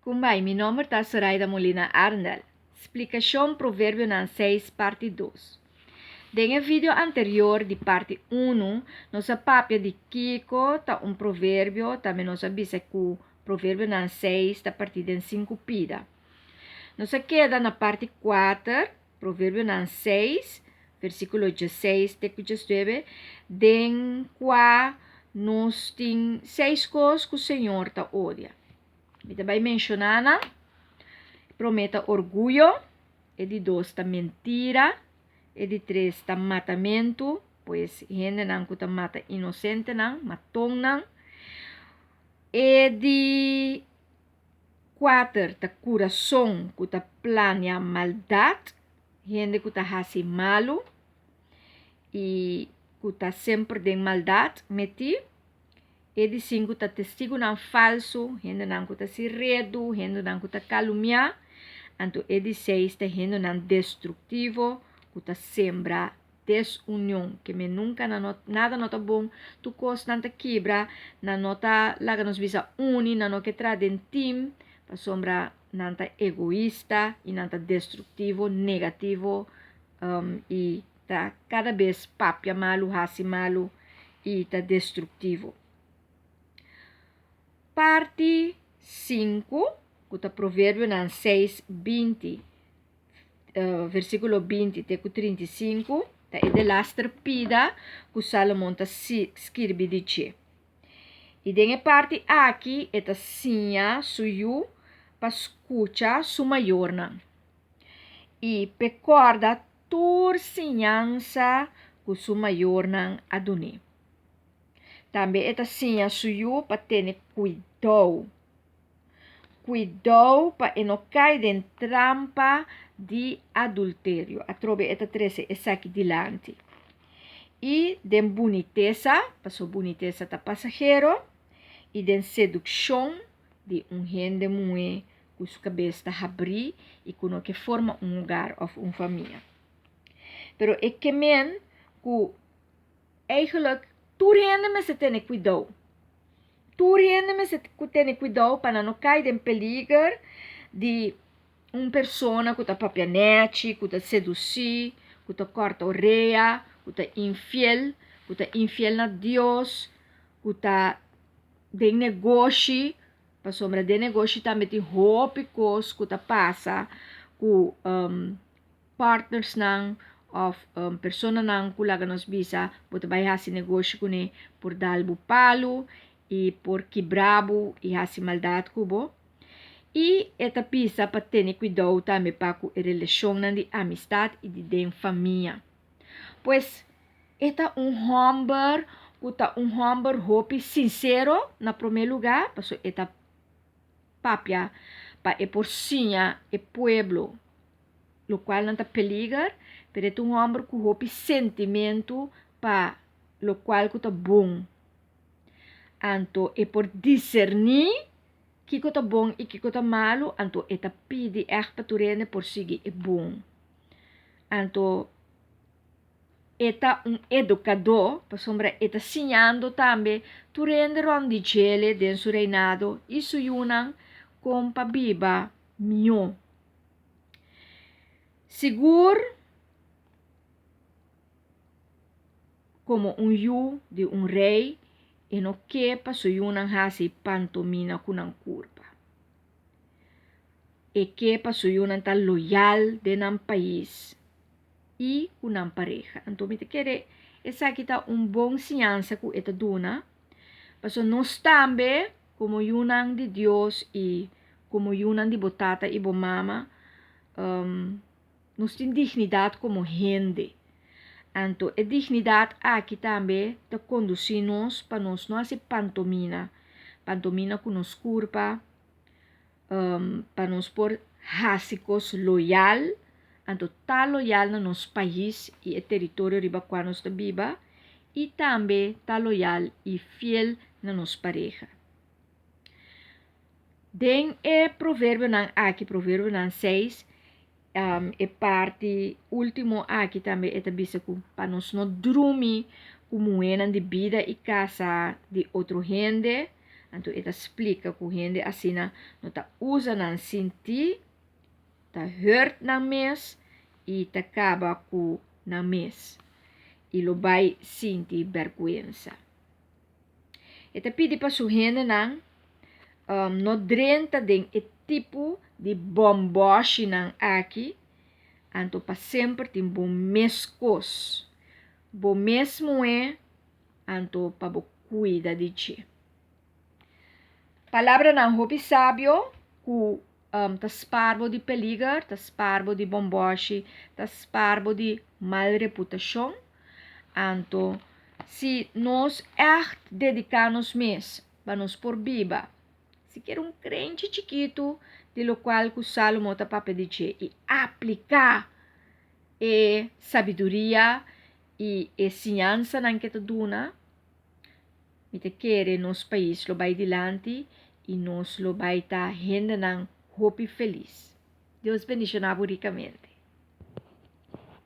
Kumbai, mi nomber ta Soraida Molina Arndel. Splikashon Proverbionan seis parti dos. Den e video anterior di parti unu, nos a papia di kiko ta un proverbio, tambe nos a bisa ku Proverbionan seis ta partí den sinku pida. Nos a keda na parti kuater, Proverbionan seis, versíkulo dieseis te ku diesnuebe, den kua nos tin seis kos ku Señor ta odia. Mi ta bai menshoná nan. E promé ta orguyo, e di dos ta mentira, e di tres ta matamentu, pues hendenan ku ta mata inosentenan, matonnan. E di Kuater ta kurason ku ta plania maldat, hende ku ta hasi malu i ku ta semper den maldat metí. E di sinku ta testigunan falsu, hendenan ku ta hasi redu, hendenan ku ta kalumiá. Anto e di seis ta hendenan destruktivo ku ta sembra desunion, ke men nunka nan no, nada no ta bon, tur kos nan ta kibra, nan no ta laga nos bisa uni, nan no ke traha den team, pasobra nan ta egoista i nan ta destruktivo, negativo i ta kada bes papia malu, hasi malu i ta destruktivo. Parti sinku, ku ta Proverbionan seis, 20. Versíkulo 20 te ku 35 ta e delaster pida ku Salomon ta skirbi di dje. I den e parti aki e ta siña su yu pa skucha su mayornan i p'e kòrda tur siñansa ku su mayornan a dun'é. Tambe e ta siña su yu pa tene kuidou. Kuidou pa e no kai den trampa di adulterio. Atrobe e ta trese esaki dilanti. I den bunitesa, paso bunitesa ta pasahero, i den sedukshon di un hende muhé ku su kabes ta habrí i ku no ke forma un hogar òf un famia. Pero e ke men ku Eigenlijk tur hende mester tene kuidou. Tur hende mester tene kuidou pa nan no kai den peliger di un persona ku ta papia nèchi, ku ta sedusí, ku ta kòrta orea, ku ta infiel, ku ta infiel na Dios, ku ta den negoshi, pasobra den negoshi tambe tin hopi kos ku ta pasa ku partnersnan of personanan ku laga nos bisa bo ta bai hasi negoshi kuné por dal bo palu i por kibra bo i hasi maldat ku bo. I e ta bisa pa tene kuidou tambe pa ku e relashonnan di amistat i di den famia. Pues e ta un hòmber ku ta un hòmber hopi sinsero na promé lugá pasobra e ta papia pa e por siña e pueblo lokual nan ta peliger, pero e ta un hòmber ku hopi sentimentu pa lokual ku ta bon. Anto e por diserní kiko ta bon i kiko ta malu, anto e ta pidi ègt pa tur hende por sigui e bon. Anto e ta un edukadó, pasobra e ta siñando tambe tur hende rònt di djele den su reinado i su yunan kon pa biba mihó. Sigur komo un yu di un rei e no ke pa su yunan hasi pantomina ku nan kurpa. E ke pa su yunan ta loyal den nan pais i ku nan pareha. Anto mi ta kere esaki ta un bon siñansa ku e ta duna, pasobra nos tambe Komo yunan di Dios i komo yunan di bo tata i bo mama, nos tin dignidat komo hende. Anto e dignidat aki tambe ta kondusí nos pa nos no hasi pantomina, pantomina ku nos kurpa, pa nos por hasi kos loyal, anto ta loyal na nos pais i e teritorio riba kua nos ta biba, i tambe ta loyal i fiel na nos pareha. Den e proverbionan aki, Proverbionan seis, e parti último aki tambe e ta bisa ku pa nos no drumi ku muhénan di bida i kasa di otro hende. Anto e ta splika ku hende asina no ta usa nan sintí, ta hurt nan mes i ta kaba ku nan mes i lo bai sinti bèrgwensa. E ta pidi pa su hendenan no drenta den e tipo di bòmbòshinan aki, anto pa semper tin bo mes kos, bo mes muhé, anto pa bo kuida di dje. Palabranan hopi sabio ku ta spar bo di peliger, ta spar bo di bòmbòshi, ta spar bo di mal reputashon. Anto si nos ègt dediká nos mes pa nos por biba sikiera un krenchi chikitu di lokual ku Salomo ta papia di dje i apliká e sabiduria i e siñansanan ke ta duna, mi ta kere nos pais lo bai dilanti i nos lo bai ta hendenan hopi felis. Dios bendishoná bo rikamente.